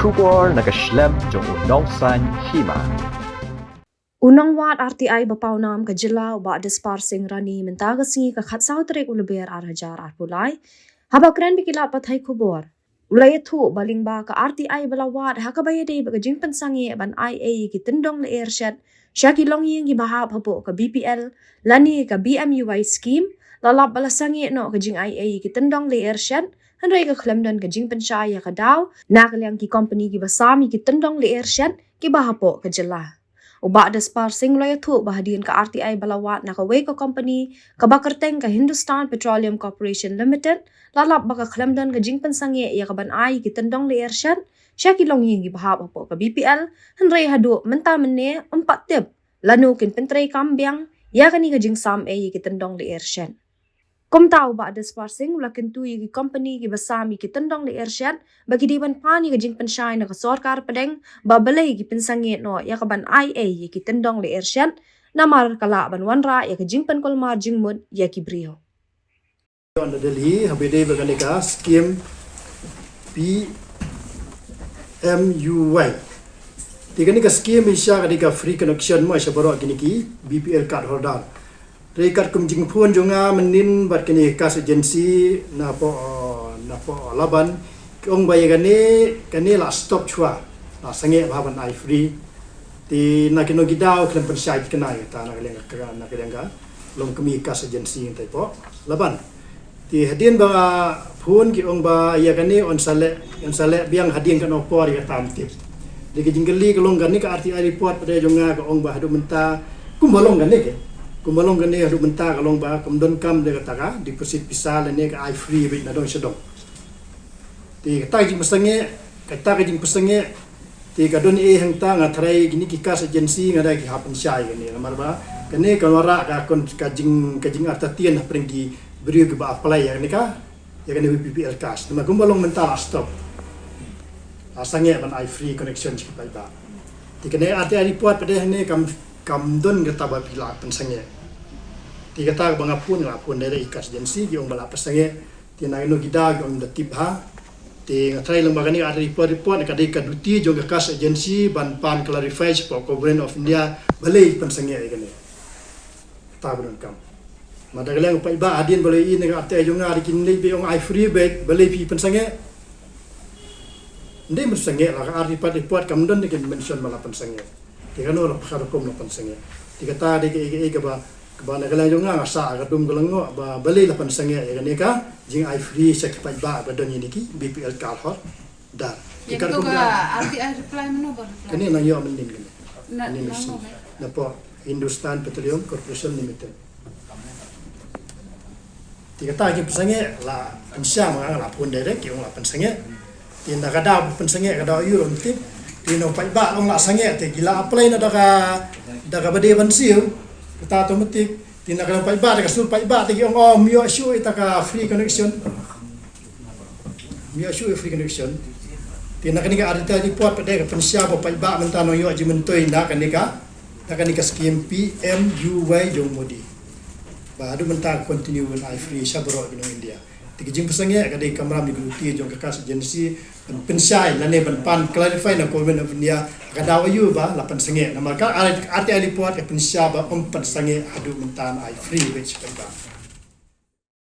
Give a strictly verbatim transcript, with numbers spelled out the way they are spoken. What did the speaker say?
Khubor na ka shlem jong u nongsan hima. U nongwad R T I ba pawnam ka jylla u Bah Dispar Singh Rani mynta ka sngi ka khatsaw tarik u Lber ar hajar arphew lai. Haba kren bad ki lad pathai khubor, u la ïathuh ba lyngba ka R T I ba la wad ha kaba ïadei bad ka jingpynsangeh ban ai ei ki tyndong lyer shet sha ki longïing kiba hap hapoh ka B P L lane ka B M U Y scheme, la lap ba la sangeh noh ka jingai ei ki tyndong lyer shet, hynrei ka khlem don ka jingpynshai ïa ka daw na ka liang ki kompani kiba sam ïa ki tyndong lyer shet kiba hapoh ka jylla. U Bah Dispar Singh u la ïathuh ba hadien ka R T I ba la wad na kawei ka kompani kaba kyrteng ka Hindustan Petroleum Corporation Limited, la lap ba ka khlem don ka jingpynsangeh ïa ka ban ai ki tyndong lyer shet sha ki longïing kiba hap hapoh ka B P L, hynrei haduh mynta mynne ym pat tip lano kin pyntreikam biang ïa kane ka jingsam ei ïa ki tyndong lyer shet. Kumta u Bah Dispar Singh u la kyntu ïa ki kompani kiba sam ïa ki tyndong lyer shet ba ki dei ban pan ïa ka jingpynshai na ka sorkar pdeng ba balei ki pynsangeh noh ïa ka ban ai ei ïa ki tyndong lyer shet, namar ka lah ban wanrah ïa ka jingpynkulmar jingmut ïa ki briew. Ïa na Delhi, haba ïadei bad kane ka scheme P M U Y. Te kane ka scheme i sha ka dei ka free connection mo sha baroh kine ki B P L card holder. Te katkum jingphone jong nga mynnin bad kane ka gas agency napoh, napoh Laban, ki ong ba ïa kane, kane la stop shuwa, la sangeh ba ban ai free. Te na ki nongkit daw khlem pynshai kane, kata na ka liang ka, na ka liang ka longkmie gas agency ngi tai poh Laban. Te hadien ba phone ki ong ba ïa kane yn sa leh, yn sa leh biang hadien katno por ïa kata ym tip. Te ka jingkylli ka long kane ka R T I report pat de jong nga ka ong ba haduh mynta kumba long kane ke. Kumba long kane haduh mynta ka long ba kam donkam de kata ka deposit pisa lane ka ai free beit na dong sha dong. Te kata ka jingpynsangeh, kata ka jingpynsangeh, te ka don ei hangta nga tharai kine ki gas agency nga da ki hap pynshai kane namar ba kane ka wanrah ka kon ka jing, ka jingartatien hapdeng ki briew kiba apply ïa kane ka, ïa kane ka B P L gas. Namar kumba long mynta la stop. La sangeh ban ai free connection sha ki paidbah. Te kane R T I report pat de hangne kam, kam don kata ba phi la pynsangeh. Te kata ba nga phone, nga phone direct ïa ki gas agency ki ong ba la pynsangeh. Te na kino ki daw ki ong da tip ha. Te nga tharai lyngba kane ka R T I report, report ka dei ka duty jong ka gas agency ban pan clarify shapoh Government of India balei pynsangeh ïa kane. Kata ba donkam. Namar da ka liang u paidbah hadien ba la ïohi na ka R T I jong nga, da kin leit beit ong ai free beit, balei phi pynsangeh? Ym dei pynsangeh la, ka R T I report kam don da kin mention ba la pynsangeh. Te kano la, ka rukom la pynsangeh. Te kata dei kaei kaei kaba, kaba na ka liang jong nga nga sah ka dum ka lyngngoh ba balei la pynsangeh ïa kane ka jingai free sha ki paidbah ba don ïa kine ki B P L card holder. Ïa kata ka R T I reply mynno ba reply? Kane nang ïoh mynnin kane. Na, mynnin na, mission. Napoh Hindustan Petroleum Corporation Limited. Te kata ki pynsangeh la pynshai ma nga, la phone direct ki ong la pynsangeh. Te na ka daw pynsangeh ka daw ïoh ruh ym tip. Te na u paidbah ong la sangeh te ki la apply na da ka, da kaba dei ban siew. Kata automatic. Te na ka daw paidbah da ka sur paidbah te ki ong, oh, ym ïoh shuh ita ka free connection. Ym ïoh shuh free connection. Te na kane ka R T I report pat de ka pynshai ba paidbah mynta nang ïoh jingmyntoi na kane ka, na kane ka scheme P M U Y jong Modi. Ba haduh mynta ka continue ban ai free sha baroh ki nong India. Te ka jingpynsangeh ka dei kamram ïa ka duty jong ka gas agency ban pynshai lane ban pan clarify na Government of India ka daw aïu ba la pynsangeh. Namar ka R T I report ka pynshai ba ym pynsangeh, haduh mynta ai free beit sha paidbah.